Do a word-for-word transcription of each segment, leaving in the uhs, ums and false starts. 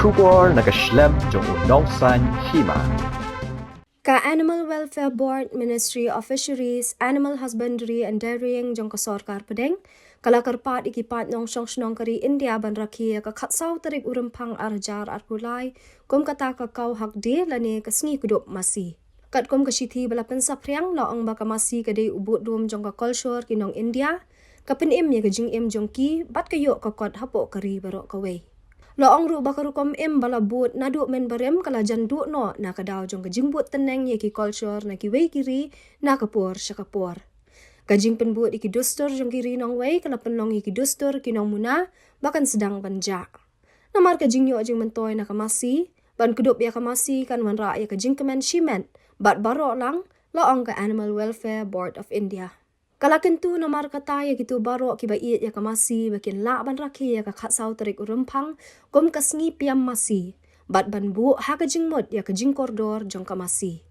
Khubor na ka shlem jong u nongsan hima. Ka Animal Welfare Board, Ministry of Fisheries, Animal Husbandry and Dairying jong ka Sorkar Pdeng ka la kyrpad ïa ki paid nongshong shnong ka ri India ban rakhe ïa ka khatsaw tarik u Rymphang ar hajar arphew lai kum kata ka Cow Hug Day lane ka sngi kdup masi. Katkum ka shithi ba la pynsaphriang, la ong ba ka masi ka dei u budlum jong ka kolshor ki nong India, ka pynim ïa ka jingim jong ki bad ka ïoh ka kot hapoh ka ri baroh kawei. La ong ruh ba ka rukom im ba la bud naduh mynbarim ka la jan duh noh na ka daw jong ka jingbud tneng ïa ki kolshor na kiwei ki ri na ka por sha ka por. Ka jingpynbud ïa ki dustur jong ki ri nongwei ka la pynlong ïa ki dustur ki nongmuna ba kan sdang ban jah. Namar ka jingïoh jingmyntoi na ka masi, ban kdup ïa ka masi kan wanrah ïa ka jingkmen shimet bad baroh lang, la ong ka Animal Welfare Board of India. Ka la kyntu namar kata ïa kito baroh kiba ïeit ïa ka masi ba kin lah ban rakhe ïa ka khatsaw tarik u Rymphang kum ka sngi piam masi bad ban buh ha ka jingmut ïa ka jingkordor jong ka masi.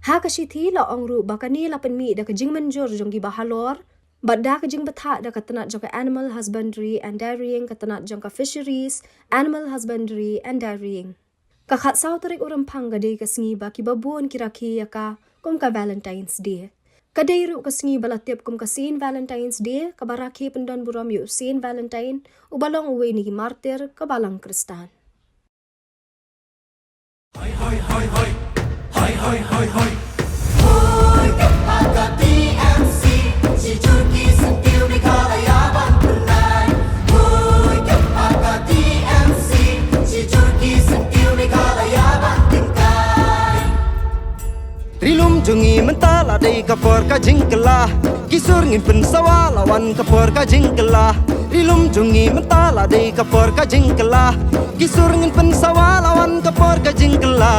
Ha ka shithi la ong ruh ba kane la pynmih da ka jingmynjur jong kiba halor bad da ka jingbthah da ka tnat jong ka Animal Husbandry and Dairying, ka tnat jong ka Fisheries, Animal Husbandry and Dairying. Ka khatsaw tarik u Rymphang ka dei ka sngi ba kiba bun ki rakhe ïa ka kum ka Valentine's Day. Ka dei ruh ka sngi ba la tip kum ka Saint Valentine's Day, kaba rakhe pyndonburom ïa u Saint Valentine, uba long uwei na ki martir ka balang Khristan. Hoi, hoi, hoi, hoi. Hoi, hoi, hoi, hoi. Hoi, ka pa ka T M C, shi jur ki syntiew Meghalaya ban pynlait. Hoi, ka pa ka T M C, shi jur ki syntiew Meghalaya ban tyngkai. Ri lum jong ngi mynta la dei ka por ka jingkylla. Ki sur ngin pynsawa la wan ka por ka jingkylla. Ri lum jong ngi mynta la dei ka por ka jingkylla. Ki sur ngin pynsawa la wan ka por ka jingkylla.